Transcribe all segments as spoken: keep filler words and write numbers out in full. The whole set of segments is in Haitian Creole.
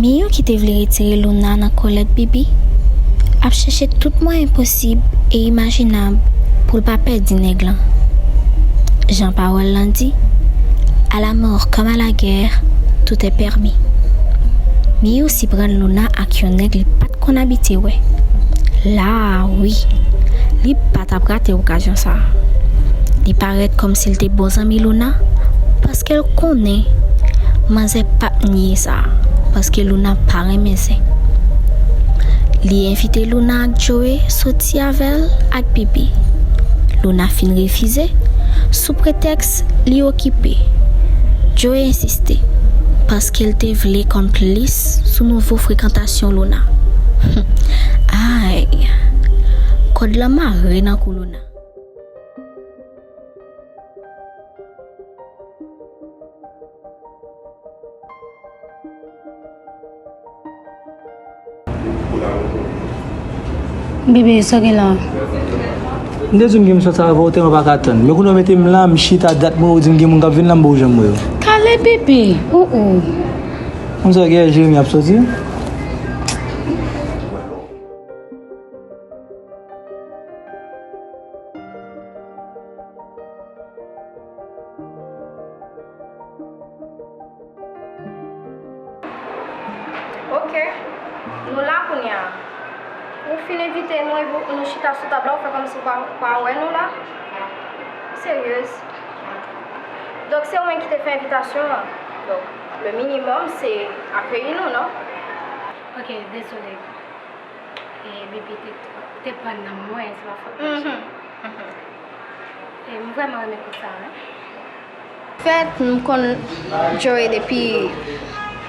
Miyu ki te vle retire Luna nan kòlèt Bibi ap chèche tout mwayen posib e imajinab pou l pa pèdi nèg lan. Jan pawòl lan di, à la mort comme à la guerre, tout est permis. Miyu si pran Luna ak yon nèg li pa t konn abitye wè. La a, wi, li pa t ap rate okazyon sa a. Li parèt kòmsi l te bon zanmi Luna, paske l konnen manzè p ap nye sa, paske Luna pa renmen zen. Li envite Luna ak Joe soti avè l ak Bibi. Luna fin refize, sou pretèks li okipe. Joe ensiste, paske l te vle konn plis sou nouvo frekantasyon Luna. Ay, kòd lan mare nan kou Luna. Bibi, sa w gen la? M te di w m gen m sòti avè w, tèlman w pa ka tann. Men kounye a w mete m la, m chita dat mwen, ou di m gen moun k ap vin la, m pa w janm wè yo. Kale Bibi, ou ou. Konn sa gen Jeremi ap sòti? Ok, nou la kounye a. Ou fin envite nou epi nou chita sou tab la, ou fè kòmsi ou pa, ou pa wè nou la? Ou seryez? Donk, se ou menm ki te fè envitasyon an. Donk, le minimòm, se akeyi nou, non? Ok, dezole. E Bibi te, te pran nan mwen, se pa fòt mwen. Mhm, mhm. E m vrèman renmen kout sa, wi. Fèt, m konn Joe depi,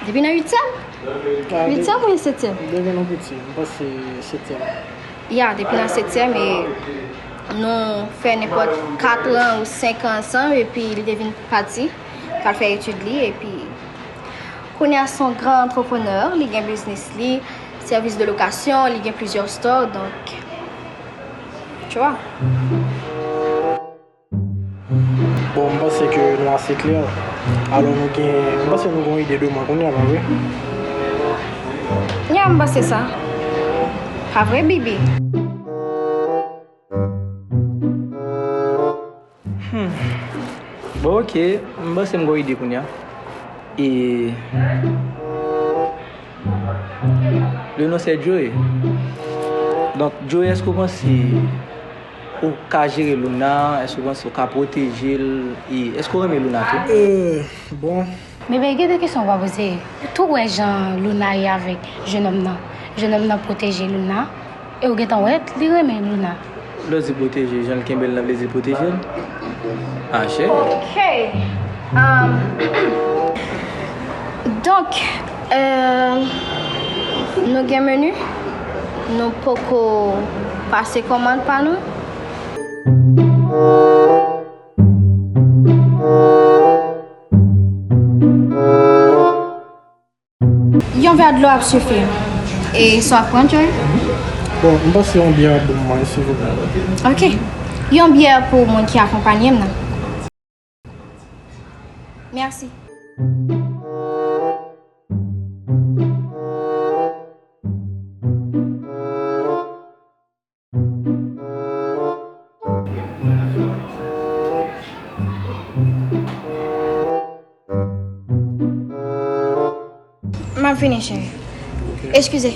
depi nan uityèm. Ah, de-, uityèm oubyen setyèm? Depi nou piti, m panse setyèm. Ya, depi nan setyèm, e nou fè nenpòt kat an ou senk an ansanm, epi li te vin pati, t al fè etid li, epi kounye a se yon gran antreprenè, li gen biznis li, sèvis de lokasyon, li gen plizyè store, donk, tu vois. Bon, m panse ke nou ase klè. Alò, nou gen, m panse nou gen yon ide de mwen kounye a, pa vre? Ya, m panse sa. Pa vre, Bibi? Hmm. Bon, ok. M panse m gen yon ide kounye a. E le non se Joe. Donk, Joe, èske w panse ou ka jere Luna? Èske w panse ou ka pwoteje l? E èske w renmen Luna tou? Euh, bon. Bebe, gen de kesyon w pa poze. Tou wè jan Luna ye avèk jenòm nan. Jenòm nan pwoteje Luna. E w gentan wè, li renmen Luna. Lè w di pwoteje, jan l kenbe l nan vle di l pwoteje l? Ah, cheri. Ok. Um, donk, euh, nou gen meni. Nou poko pase kòmand pa nou. Yon vè dlo ap sifi. E sa w ap pran, Joe? Bon, m panse yon byè bon mwen, silvouplè. Ok. Yon byè pou moun ki akonpanye m nan. Mèsi. M ap vini, cheri. Eskize.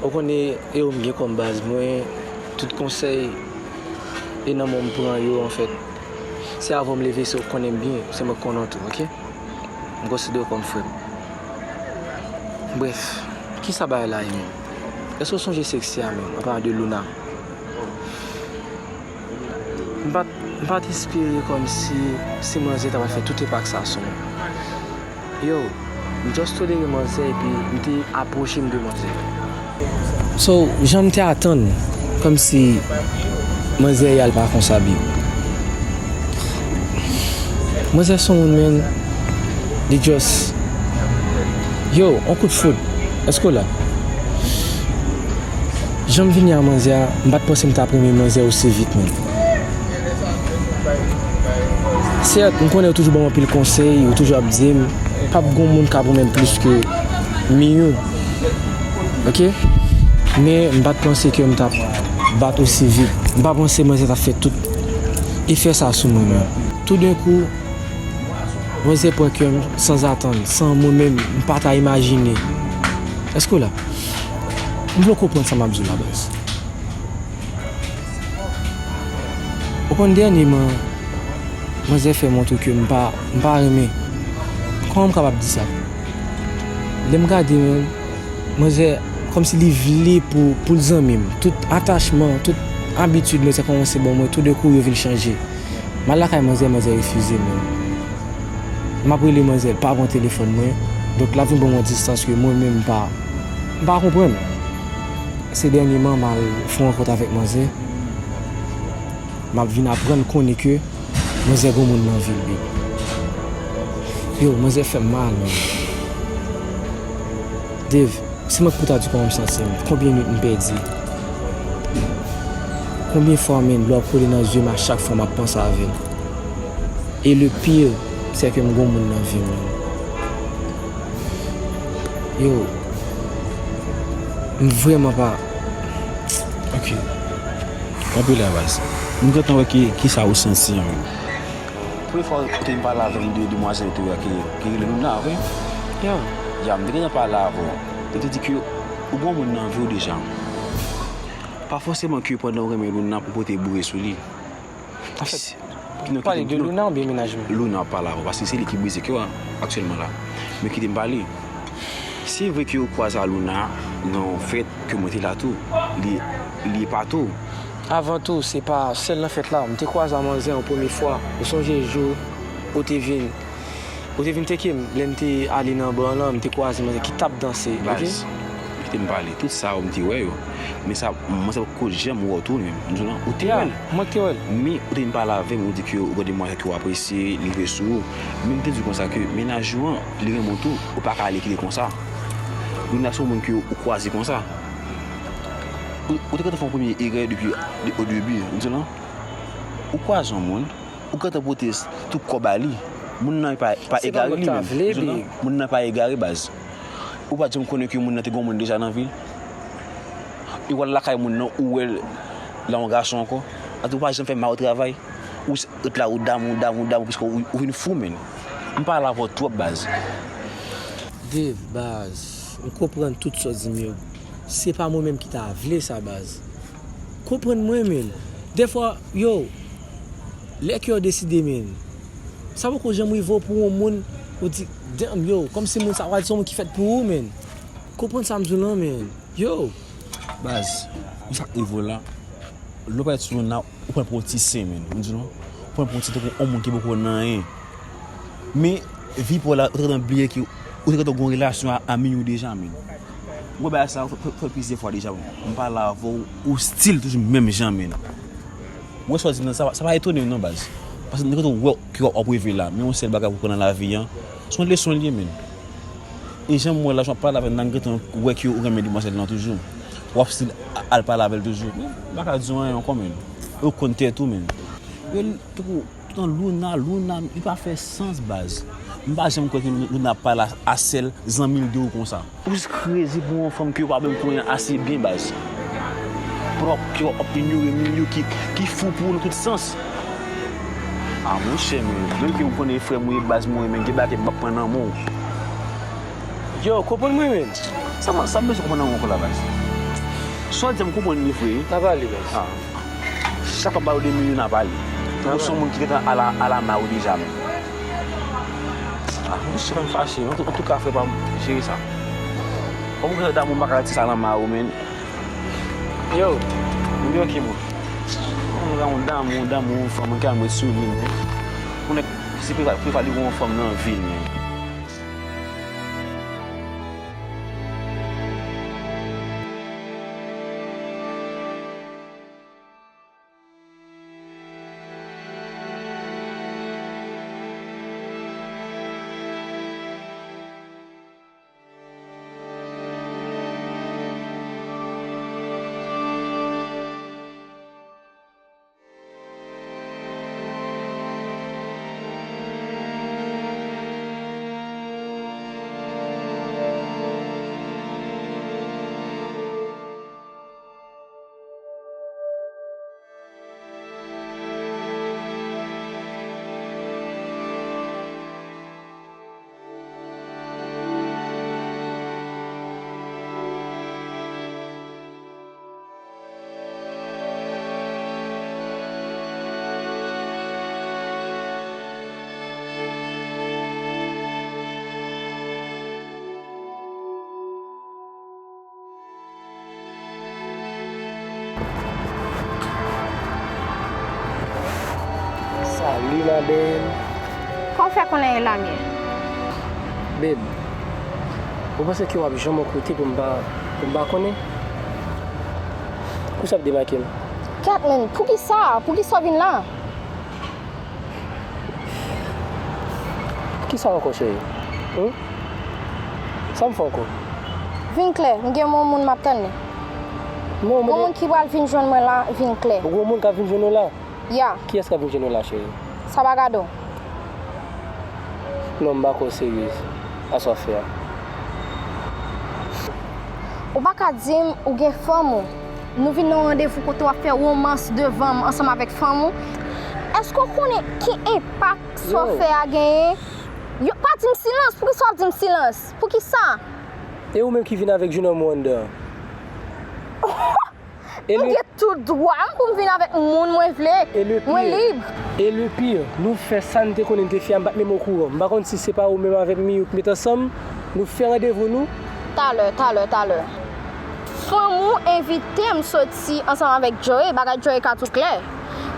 Ou konnen, e ou m gen kòm baz mwen, tout konsèy e nan men w m pran yo, anfèt. Se avan m leve, se ou konnen m byen, se mwen k konnen w tou, ok? M konsidere w kòm frè m. Brèf, kisa bagay la ye menm? Èske w sonje Sexy a menm, an palan de Luna? M pa t, m pa t espere kòmsi si manzè ta pral fè tout enpak sa sou mwen. Yo, m just tolere manzè epi m te apwoche m de manzè. So, jan m te atann, kòmsi manzè y al pa konsa, bib. Manzè se yon moun, menn, li just, yo, on kout foud. Èske w la? Jan m vini a manzè a, m pa t panse m t ap renmen manzè osi vit, menn. Sèt, m konnen ou toujou ban m anpil konsèy, ou toujou ap di m, p ap gon moun k ap renmen m plis ke Miyou. Oke? Men m pa t panse ke m t ap bat osi vit. M pa panse manzè t ap fè tout efè sa sou mwen, menn. Toudenkou, manzè pran kè m sanzatann, san mwen menm, m pa ta imajine. Èske w la? M vle w konprann sa m ap di w la, baz. Ou konn dènyèman, manzè fè montre ke m pa, m pa renmen. Kòman m kapab di sa? Lè m gade, menn, manzè, kòmsi li vle pou, pou l zanmi m. Tout atachman, tout abitid manzè kòmanse ban mwen, toudenkou yo vin chanje. M al lakay manzè, manzè refize m, menn. M ap rele manzè, l pa pran telefòn mwen. Donk, l ap vin ban m yon distans ke mwen menm m pa, m pa konprann. Se dènyèman, m al fè yon rankont avèk manzè. M ap vin aprann konnen ke manzè gon moun nan vi l, bib. Yo, manzè fè m mal, menn. Dave, si mwen pou ta di kòman m santi m, konbyen nwit m pèdi? Konbyen fwa, menn, dlo ap koule nan zye m a chak fwa m ap panse avè l? E le pire, se ke m gon moun nan vi m, menn. Yo, m vrèman pa. Ok. Kanpe la, baz. M gentan wè ki, ki sa ou santi an menm. Premye fwa ou te vin pale avè m de demwazèl ou te wè ki, ki rele Luna, vre? Ya. Ya, m te gentan pale avè w. Ou te di ke ou gon moun nan vi w deja. Pa fòseman ke pandan ou renmen Luna pou pote boure sou li. Anfèt, pale de Luna oubyen mennaj mwen? Luna, w ap pale avè w, paske se li ki brize kè w aktyèlman la. Men kite m pale. Se vre ke ou kwaze a Luna nan yon fèt ke mwen te la tou. Li, li epato w. Avan tou, se pa sèl nan fèt la. M te kwaze a manzè yon premye fwa. Ou sonje jou ou te vin, ou te vin teke m lè n te ale nan ba lan, m te kwaze manzè ki t ap danse, oke? Baz, kite m pale. Tout sa yo m te wè yo. Men sa, manzè potko janm wè w tou menm. M di w non, ou te wè l. Ya, mwen k te wè l. Men ou te vin pale avè m, ou di ke ou gen demwazèl ke w apresye, li rive sou ou. Men m te di w konsa ke mennaj ou an, li renmen w tou, ou pa ka ale kite l konsa. Luna se yon moun ke ou kwaze konsa. Ou, ou te gentan fè yon premye erè depi, de, o debi, m di w non. Ou kwaze yon moun, ou gentan pote tout kò ba li. Moun nan pa, pa egare li menm. Moun nan pa egare, baz. Ou pa t janm konnen ke moun nan te gen yon moun deja nan vi l? Ou al lakay moun nan, ou wè l la yon gason ankò. Atò ou pa janm fè mal travay. Ou ret la, ou damou, damou, damou, piske ou, ou vin fou, menn. M pale avè w twòp, baz. Dave, baz, m konprann tout sa w di m yo. Se pa mwen menm ki ta vle sa, baz. Konprann mwen, menn. Dèfwa, yo, lè kè w deside, menn, sa poko janm rive w pou yon moun, ou di, damn, yo, kòmsi moun sa pral se yon moun ki fèt pou ou, menn. Konprann sa m di w lan, menn. Yo! Baz, ou sa k rive w la, lè w parèt sou Luna, ou pran l pou yon ti sen, menn. M di w non, ou pran l pou yon ti, tankou yon moun ki poko nan anyen. Men, vi pa w la, ou te gentan bliye ke ou te gentan gen yon relasyon a, a Miyou deja, menn. Ou wè bagay sa, ou fè, fè, fè l plizyè fwa deja, menn. M pale avè w, ou still toujou menm jan, menn. Ou wè sa w di m nan, sa, sa pa etone m non, baz. Paske m te gentan wè ke w ap reve la. Men yon sèl bagay pou w pran nan lavi an, se yon leson l ye, menn. E jan m wè l la, jan w ap pale avè l la, m gentan wè ke ou renmen demwazèl lan toujou. W ap still al pale avè l toujou. Men, m pa ka di w anyen ankò, menn. Ou konn tèt ou, menn. Yo, tankou, toutan Luna, Luna, li pa fè sans, baz. M pa janm kwè ke Luna ap pale a, a sèl zanmi l de ou konsa. Ou crazy pou yon fanm ke ou pa menm konnen ase byen, baz. Pwòp ke w ap inyore Miyou ki, ki fou pou ou nan tout sans. A, monchè, men, menm ke ou konnen frè m ou ye, baz, mwen, men gen bagay m p ap pran nan men w. Yo, konprann mwen, men. Sa m, sa m bezwen konprann nan men w ankò la, baz? Sa w di a m konprann li vre. N a pale, baz. A. Chak fwa m pale w de Miyou, n a pale. Ou se yon moun ki gentan al a, al a ma ou deja, men. A, monchè, pa m fache. An tou, antouka, frè pa m, jere sa. Kòm ou gentan damou, m pa ka retire sa nan ma ou, men. Yo, m gen yon ki bon. Mwen gen yon damou, yon damou, yon fanm, mwen ka mwen sou li, men. Ou nèk, se prefa, prefa li gen yon fanm nan vi l, men. Salut, ma belle. Kòman w fè konnen e Lamyè? Babe, ou panse ke w ap janm koute pou m pa, pou m pa konnen? Kisa ap demake m? Kèt, men, poukisa? Poukisa w vin la? Kisa ankò, cheri? Hum? Sa m fè ankò? Vin klè, m gen yon moun m ap tann li. Non, gon moun ki pral vin jwenn mwen la, vin klè. Gon moun k ap vin jwenn ou la? Ya. Kiyès k ap vin jwenn ou la, cheri? Sa pa gade w. Non, m pa kwè w seryez a sa w fè a. Ou pa ka di m ou gen fanm ou. Nou vin nan yon randevou kote w ap fè womans devan m ansanm avèk fanm ou. Èske w konnen ki enpak sa w fè a genyen? Yo, pa di m silans. Poukisa w ap di m silans? Poukisa? E ou menm ki vin avèk jenòm ou anndan an? E m le, gen tout dwa m pou m vin avèk moun mwen vle. E le pire, mwen lib. E le pire, nou fè sa n te konnen n te fè a, m pa t menm okouran. M pa konn si se pa ou menm avèk Miyou k met ansanm, nou fè randevou nou. Talè, talè, talè. Fanm ou envite m soti ansanm avèk Joey, bagay Joey ka tou klè.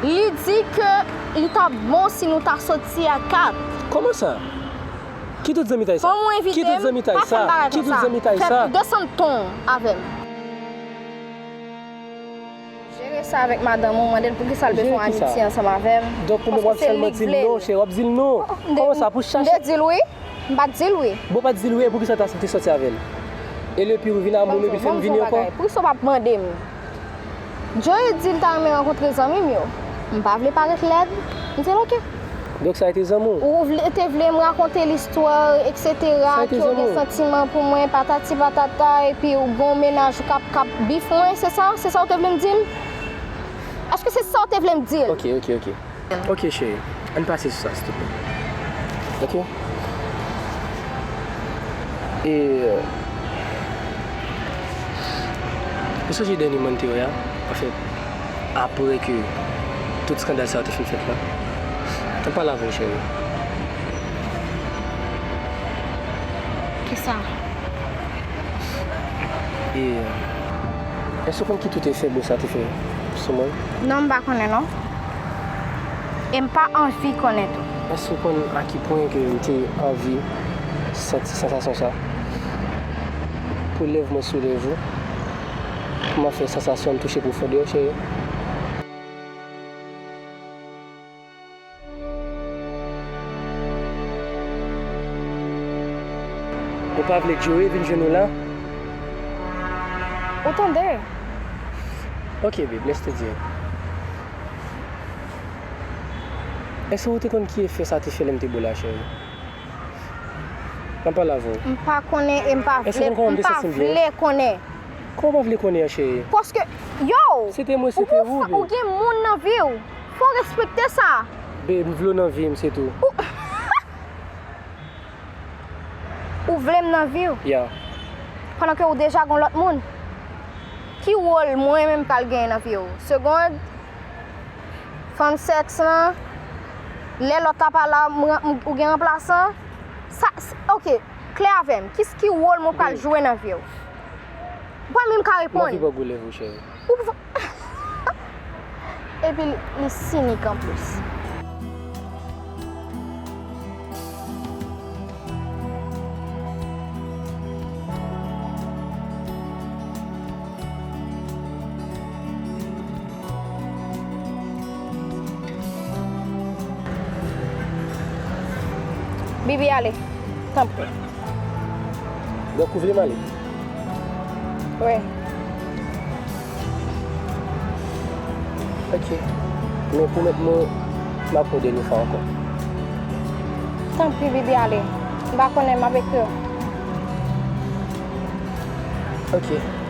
Li di ke li t ap bon si nou ta soti a kat. Kòman sa? Ki tout zanmitay sa? Fanm ou envite m, pa fè m bagay konsa. Ki tout zanmitay sa? Desann ton avè m. Jere sa avèk madanm ou, mande l poukisa l bezwen anitye ansanm avè m. Donk, ou menm w ap sèlman di l non, cheri, w ap di l non. Kòman sa, pou chache? M te di l wi. M pa t di l wi. Bon, w pa t di l wi, e poukisa w te aksepte sòti avè l? E le pire, ou vin a moun epi l fè m vini ankò? Poukisa w p ap mande m? Joey di l ta renmen rankontre zanmi m yo. M pa vle parèt lèd. M di l oke. Donk sa rete zanmi w? Ou vle, te vle m rakonte listwa, etsetera, ke w gen santiman pou mwen, patati patata, epi ou gen yon mennaj ou k ap, k ap beef mwen, se sa? Se sa w te vle m di l? Èske se sa w te vle m di l? Oke, oke, oke. Oke, cheri. Ann pase sou sa, silvouplè. Oke? E, ou sonje dènye Monday a? Anfèt, apre ke tout eskandal sa yo te fin fèt la. Ann pale avè w, cheri. Kisa? E, èske w konn ki tout efè mo sa te fè sou mwen? Non, m pa konnen non. E m pa anvi konnen tou. Èske w konn a ki pwen ke m te anvi santi sansasyon sa? Pou lèv mwen sou lèv ou, kòman fè sansasyon an touche pwofondè w, cheri? Ou pa vle Joey vin jwenn ou la? Ou tande? Ok, babe, lèse te dire. Èske ou te konn ki efè sa te fè lè m te bo la, cheri? M ap pale avè w. M pa konnen e m pa vle, m pa vle konnen. Kòman w pa vle konnen an, cheri? Paske, yo, se te mwen, se te ou, babe. Ou gen moun nan vi w. Fò w respekte sa. Babe, m vle w nan vi m, se tou. Ou, ou vle m nan vi w? Ya. Pandan ke ou deja gon lòt moun? Ki wòl mwen menm pral genyen nan vi w? Segond? Fanm sèks lan? Lè lòt la pa la, m, m, ou gen ranplasan? Sa, s-, ok, klè avè m. Ki, ki wòl mwen pral jwe nan vi w? Ou pa menm ka reponn. M anvi ba w gwo lèv ou, cheri. Ou va- Epi li sinik anplis. Bibi, ale, tanpri. Donk, ou vle m ale? Wi. Ok. Men pwomèt mwen, m ap rele Nifa ankò. Tanpri, Bibi, ale. M pa konnen, m ap ekri w. Ok.